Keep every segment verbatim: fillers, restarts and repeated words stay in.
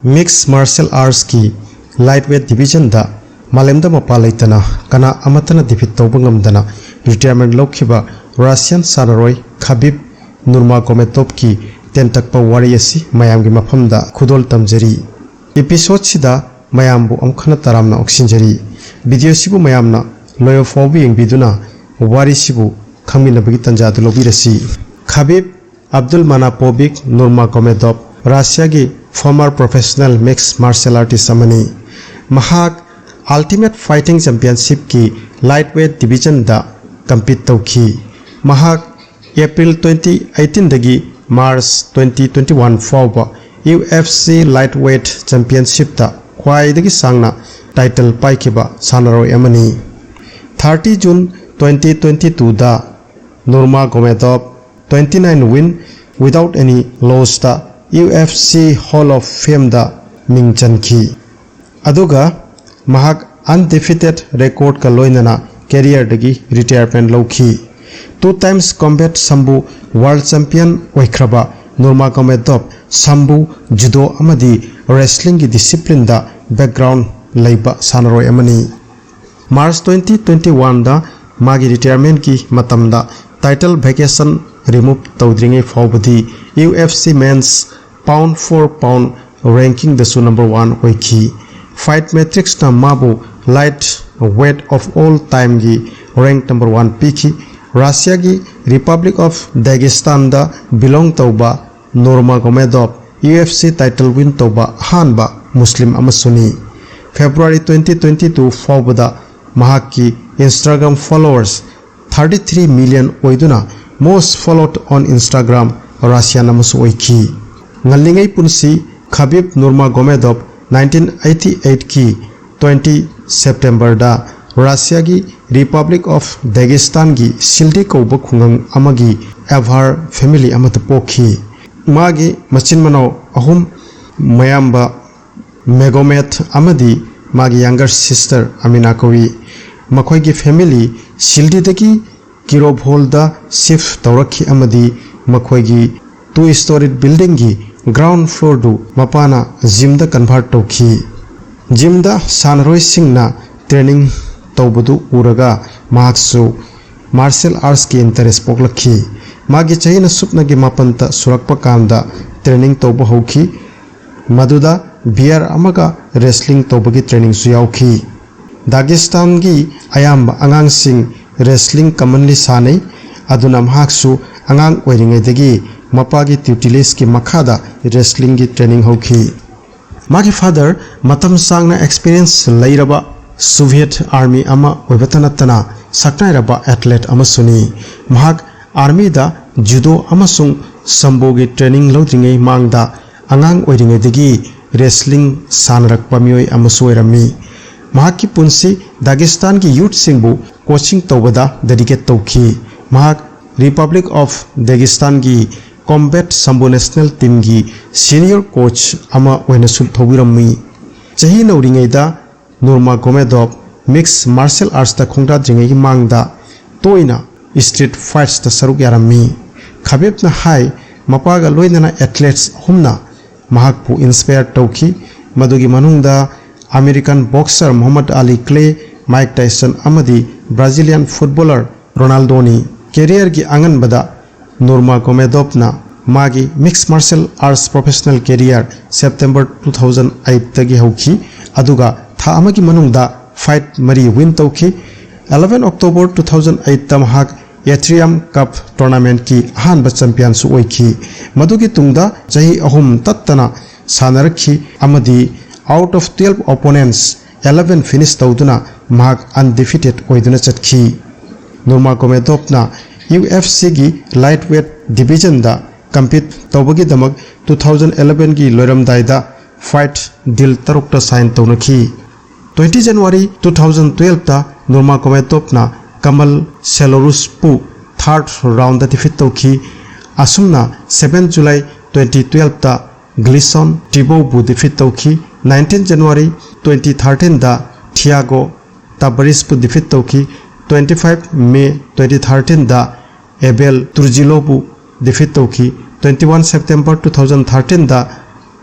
Mixed Martial Artsꯀꯤ Lightweight Divisionꯗ ꯃꯥꯂꯦꯝꯗ ꯃꯄꯥ ꯂꯩꯇꯅ ꯀꯅꯥ ꯑꯃꯠꯇꯅ defeat ꯇꯧꯕ ꯉꯝꯗꯅ retirement ꯂꯧꯈꯤꯕ Russian ꯁꯥꯟꯅꯔꯣꯏ Khabib Nurmagomedovꯀꯤ ꯇꯦꯟꯇꯛꯄ ꯋꯥꯔꯤ ꯑꯁꯤ ꯃꯌꯥꯝꯒꯤ ꯃꯐꯝꯗ ꯈꯨꯗꯣꯜ ꯇꯝꯖꯔꯤ꯫ Episodeꯁꯤꯗ ꯃꯌꯥꯝꯕꯨ ꯑꯃꯨꯛ ꯍꯟꯅ ꯇꯔꯥꯝꯅ ꯑꯣꯛꯁꯤꯟꯖꯔꯤ꯫ Videoꯁꯤꯕꯨ ꯃꯌꯥꯝꯅ ꯂꯣꯏꯕ ꯐꯥꯎꯕ ꯌꯦꯡꯕꯤꯗꯨꯅ ꯋꯥꯔꯤꯁꯤꯕꯨ ꯈꯪꯃꯤꯟꯅꯕꯒꯤ ꯇꯥꯟꯖꯥꯗꯨ ꯂꯧꯕꯤꯔꯁꯤ꯫ Khabib Abdulmanapovic Nurmagomedov Russiaꯒꯤ former professional mixed martial artist ꯑꯃꯅꯤ꯫ ꯃꯍꯥꯛ Ultimate Fighting Championshipꯀꯤ Lightweight Divisionꯗ compete ꯇꯧꯈꯤ꯫ ꯃꯍꯥꯛ April twenty eighteenꯗꯒꯤ March twenty twenty one ꯐꯥꯎꯕ UFC Lightweight Championshipꯇ ꯈ꯭ꯋꯥꯏꯗꯒꯤ ꯁꯥꯡꯅ title ꯄꯥꯏꯈꯤꯕ ꯁꯥꯟꯅꯔꯣꯏ ꯑꯃꯅꯤ꯫ Thirty June twenty twenty twoꯗ Nurmagomedov twenty nine win without any lossꯇ UFC Hall of Fameꯗ ꯃꯤꯡ ꯆꯟꯈꯤ꯫ ꯑꯗꯨꯒ ꯃꯍꯥꯛ undefeated recordꯀ ꯂꯣꯏꯅꯅ careerꯗꯒꯤ retirement ꯂꯧꯈꯤ꯫ Two times combat sambo world champion ꯑꯣꯏꯈ꯭ꯔꯕ Nurmagomedov sambo, judo ꯑꯃꯗꯤ wrestlingꯒꯤ disciplineꯗ background ꯂꯩꯕ ꯁꯥꯟꯅꯔꯣꯏ ꯑꯃꯅꯤ꯫ March twenty twenty oneꯗ ꯃꯥꯒꯤ retirementꯀꯤ ꯃꯇꯝꯗ title vacation remove ꯇꯧꯗ꯭ꯔꯤꯉꯩ ꯐꯥꯎꯕꯗꯤ UFC men's pound for pound rankingꯗꯁꯨ number one ꯑꯣꯏꯈꯤ꯫ Fight Matrixꯅ ꯃꯥꯕꯨ light weight of all timeꯒꯤ rank number one ꯄꯤꯈꯤ꯫ Russiaꯒꯤ Republic of Dagestanꯗ belong ꯇꯧꯕ Nurmagomedov UFC title win ꯇꯧꯕ ꯑꯍꯥꯟꯕ ꯃꯨꯁꯂꯤꯝ ꯑꯃꯁꯨꯅꯤ꯫ February twenty twenty two ꯐꯥꯎꯕꯗ ꯃꯍꯥꯛꯀꯤ Instagram followers thirty three million ꯑꯣꯏꯗꯨꯅ most followed on Instagram Russian ꯑꯃꯁꯨ ꯑꯣꯏꯈꯤ꯫ ꯉꯜꯂꯤꯉꯩ ꯄꯨꯟꯁꯤ Khabib Nurmagomedov nineteen eighty eightꯀꯤ twenty Septemberꯗ Russiaꯒꯤ Republic of Dagestanꯒꯤ ꯁꯤꯜꯗꯤ ꯀꯧꯕ ꯈꯨꯡꯒꯪ ꯑꯃꯒꯤ ꯑꯦꯚꯥꯔ family ꯑꯃꯗ ꯄꯣꯛꯈꯤ꯫ ꯃꯥꯒꯤ ꯃꯆꯤꯟ ꯃꯅꯥꯎ ꯑꯍꯨꯝ, ꯃꯌꯥꯝꯕ Magomed ꯑꯃꯗꯤ ꯃꯥꯒꯤ younger sister Amina ꯀꯧꯏ꯫ ꯃꯈꯣꯏꯒꯤ family ꯁꯤꯜꯗꯤꯗꯒꯤ ꯀꯤꯔꯣꯚꯣꯜꯗ shift ꯇꯧꯔꯛꯈꯤ ꯑꯃꯗꯤ ꯃꯈꯣꯏꯒꯤ two storied buildingꯒꯤ Ground floor ꯗꯨ ꯃꯄꯥꯅ gym ꯗ convert ꯇꯧꯈꯤ꯫ Gym ꯗ ꯁꯥꯟꯅꯔꯣꯏꯁꯤꯡꯅ training ꯇꯧꯕꯗꯨ ꯎꯔꯒ ꯃꯍꯥꯛꯁꯨ martial arts ꯀꯤ interest ꯄꯣꯛꯂꯛꯈꯤ꯫ ꯃꯥꯒꯤ ꯆꯍꯤꯅ ꯁꯨꯞꯅꯒꯤ ꯃꯥꯄꯟꯇ ꯁꯨꯔꯛꯄ ꯀꯥꯟꯗ training ꯇꯧꯕ ꯍꯧꯈꯤ꯫ ꯃꯗꯨꯗ beer ꯑꯃꯒ wrestling ꯇꯧꯕꯒꯤ training ꯁꯨ ꯌꯥꯎꯈꯤ꯫ ꯗꯥꯒꯤꯁꯇꯥꯟꯒꯤ ꯑꯌꯥꯝꯕ ꯑꯉꯥꯡꯁꯤꯡ wrestling commonly ꯁꯥꯟꯅꯩ, ꯑꯗꯨꯅ ꯃꯍꯥꯛꯁꯨ ꯑꯉꯥꯡ ꯑꯣꯏꯔꯤꯉꯩꯗꯒꯤ ꯃꯄꯥꯒꯤ tutelage ꯀꯤ ꯃꯈꯥꯗ wrestling ꯒꯤ training ꯍꯧꯈꯤ꯫ ꯃꯥꯒꯤ father ꯃꯇꯝ ꯁꯥꯡꯅ experience ꯂꯩꯔꯕ Soviet Army ꯑꯃ ꯑꯣꯏꯕꯇ ꯅꯠꯇꯅ ꯁꯛꯅꯥꯏꯔꯕ athlete ꯑꯃꯁꯨꯅꯤ꯫ ꯃꯍꯥꯛ army ꯗ judo ꯑꯃꯁꯨꯡ sambo ꯒꯤ training ꯂꯧꯗ꯭ꯔꯤꯉꯩ ꯃꯥꯡꯗ ꯑꯉꯥꯡ ꯑꯣꯏꯔꯤꯉꯩꯗꯒꯤ wrestling ꯁꯥꯟꯅꯔꯛꯄ ꯃꯤꯑꯣꯏ ꯑꯃꯁꯨ ꯑꯣꯏꯔꯝꯃꯤ꯫ ꯃꯍꯥꯛꯀꯤ ꯄꯨꯟꯁꯤ ꯗꯥꯒꯤꯁꯇꯥꯟꯒꯤ youth ꯁꯤꯡꯕꯨ coaching ꯇꯧꯕꯗ dedicate ꯇꯧꯈꯤ꯫ ꯃꯍꯥꯛ Republic of Dagestan ꯒꯤ Combat Sambo National Team ꯒꯤ senior coach ꯑꯃ ꯑꯣꯏꯅꯁꯨ ꯊꯧꯕꯤꯔꯝꯃꯤ꯫ ꯆꯍꯤ ꯅꯧꯔꯤꯉꯩꯗ Nurmagomedov mixed martial arts ꯇ ꯈꯣꯡꯗꯥꯗ꯭ꯔꯤꯉꯩꯒꯤ ꯃꯥꯡꯗ ꯇꯣꯏꯅ street fights ꯇ ꯁꯔꯨꯛ ꯌꯥꯔꯝꯃꯤ꯫ ꯈꯕꯤꯕꯅ ꯍꯥꯏ, ꯃꯄꯥꯒ ꯂꯣꯏꯅꯅ athletes ꯑꯍꯨꯝꯅ ꯃꯍꯥꯛꯄꯨ inspire ꯇꯧꯈꯤ, ꯃꯗꯨꯒꯤ ꯃꯅꯨꯡꯗ American boxer Muhammad Ali Clay, Mike Tyson ꯑꯃꯗꯤ Brazilian footballer Ronaldo ꯅꯤ꯫ Career ꯒꯤ ꯑꯉꯟꯕꯗ Nurmagomedov ꯅ ꯃꯥꯒꯤ mixed martial arts professional career September two thousand eight ꯇꯒꯤ ꯍꯧꯈꯤ, ꯑꯗꯨꯒ ꯊꯥ ꯑꯃꯒꯤ ꯃꯅꯨꯡꯗ fight ꯃꯔꯤ win ꯇꯧꯈꯤ꯫ Eleven October two thousand eight ꯇ ꯃꯍꯥꯛ Atrium Cup tournament ꯀꯤ ꯑꯍꯥꯟꯕ champion ꯁꯨ ꯑꯣꯏꯈꯤ꯫ ꯃꯗꯨꯒꯤ ꯇꯨꯡꯗ ꯆꯍꯤ ꯑꯍꯨꯝ ꯇꯠꯇꯅ ꯁꯥꯟꯅꯔꯛꯈꯤ ꯑꯃꯗꯤ out of twelve opponents, eleven finish ꯇꯧꯗꯨꯅ ꯃꯍꯥꯛ undefeated ꯑꯣꯏꯗꯨꯅ ꯆꯠꯈꯤ꯫ Nurmagomedov ꯅ U F C ꯒꯤ lightweight division ꯗ compete ꯇꯧꯕꯒꯤꯗꯃꯛ two thousand eleven ꯒꯤ ꯂꯣꯏꯔꯝꯗꯥꯏꯗ fight deal ꯇꯔꯨꯛꯇ sign ꯇꯧꯅꯈꯤ꯫ Twenty January two thousand twelve ꯇ Nurmagomedov ꯅ Kamal Solarus ꯄꯨ third round ꯗ defeat ꯇꯧꯈꯤ꯫ ꯑꯁꯨꯝꯅ seven July twenty twelve ꯇ Gleison Tibau ꯕꯨ defeat ꯇꯧꯈꯤ꯫ Nineteen January twenty thirteen ꯗ Thiago Tavares ꯄꯨ defeat ꯇꯧꯈꯤ꯫ Twenty five May twenty thirteen ꯗ Abel Trujillo ꯕꯨ defeat ꯇꯧꯈꯤ꯫ Twenty one September two thousand thirteen ꯗ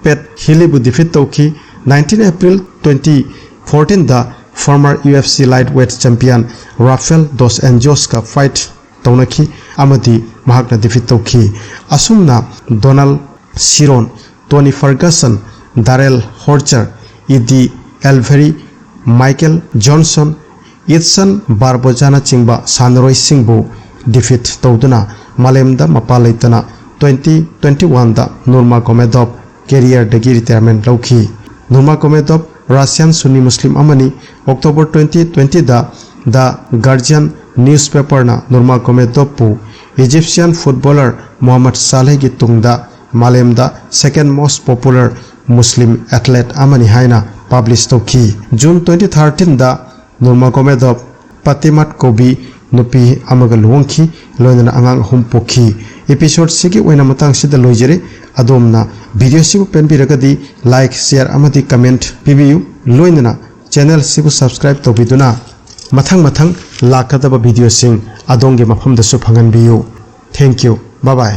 Pat Healy ꯕꯨ defeat ꯇꯧꯈꯤ꯫ Nineteen April twenty fourteen ꯗ former U F C lightweight champion Rafael dos Anjos ꯀ fight ꯇꯧꯅꯈꯤ ꯑꯃꯗꯤ ꯃꯍꯥꯛꯅ defeat ꯇꯧꯈꯤ꯫ ꯑꯁꯨꯝꯅ Donald Cerrone, Tony Ferguson, Darrell Horcher, Eddie Alvarez, Michael Johnson, Edson Barboza ꯅꯆꯤꯡꯕ ꯁꯥꯟꯅꯔꯣꯏꯁꯤꯡꯕꯨ defeat ꯇꯧꯗꯨꯅ ꯃꯥꯂꯦꯝꯗ ꯃꯄꯥ ꯂꯩꯇꯅ twenty twenty one ꯗ Nurmagomedov career ꯗꯒꯤ retirement ꯂꯧꯈꯤ꯫ Nurmagomedov Russian Sunni Muslim ꯑꯃꯅꯤ꯫ October twenty twenty the The Guardian newspaper ꯅ Nurmagomedov ꯄꯨ Egyptian footballer Mohamed Saleh ꯒꯤ ꯇꯨꯡꯗ ꯃꯥꯂꯦꯝꯗ second most popular Muslim athlete ꯑꯃꯅꯤ ꯍꯥꯏꯅ publish ꯇꯧꯈꯤ꯫ June twenty thirteen ꯗ Nurmagomedov Patimat ꯀꯧꯕꯤ ꯅꯨꯄꯤ ꯑꯃꯒ ꯂꯨꯍꯣꯡꯈꯤ, ꯂꯣꯏꯅꯅ ꯑꯉꯥꯡ ꯑꯍꯨꯝ ꯄꯣꯛꯈꯤ꯫ Episode ꯁꯤꯒꯤ ꯑꯣꯏꯅ ꯃꯇꯥꯡꯁꯤꯗ ꯂꯣꯏꯖꯔꯦ꯫ ꯑꯗꯣꯝꯅ video ꯁꯤꯕꯨ ꯄꯦꯟꯕꯤꯔꯒꯗꯤ like, share ꯑꯃꯗꯤ comment ꯄꯤꯕꯤꯌꯨ꯫ ꯂꯣꯏꯅꯅ channel ꯁꯤꯕꯨ subscribe ꯇꯧꯕꯤꯗꯨꯅ ꯃꯊꯪ ꯃꯊꯪ ꯂꯥꯛꯀꯗꯕ video ꯁꯤꯡ ꯑꯗꯣꯝꯒꯤ ꯃꯐꯝꯗꯁꯨ ꯐꯪꯍꯟꯕꯤꯌꯨ꯫ Thank you. Bye bye.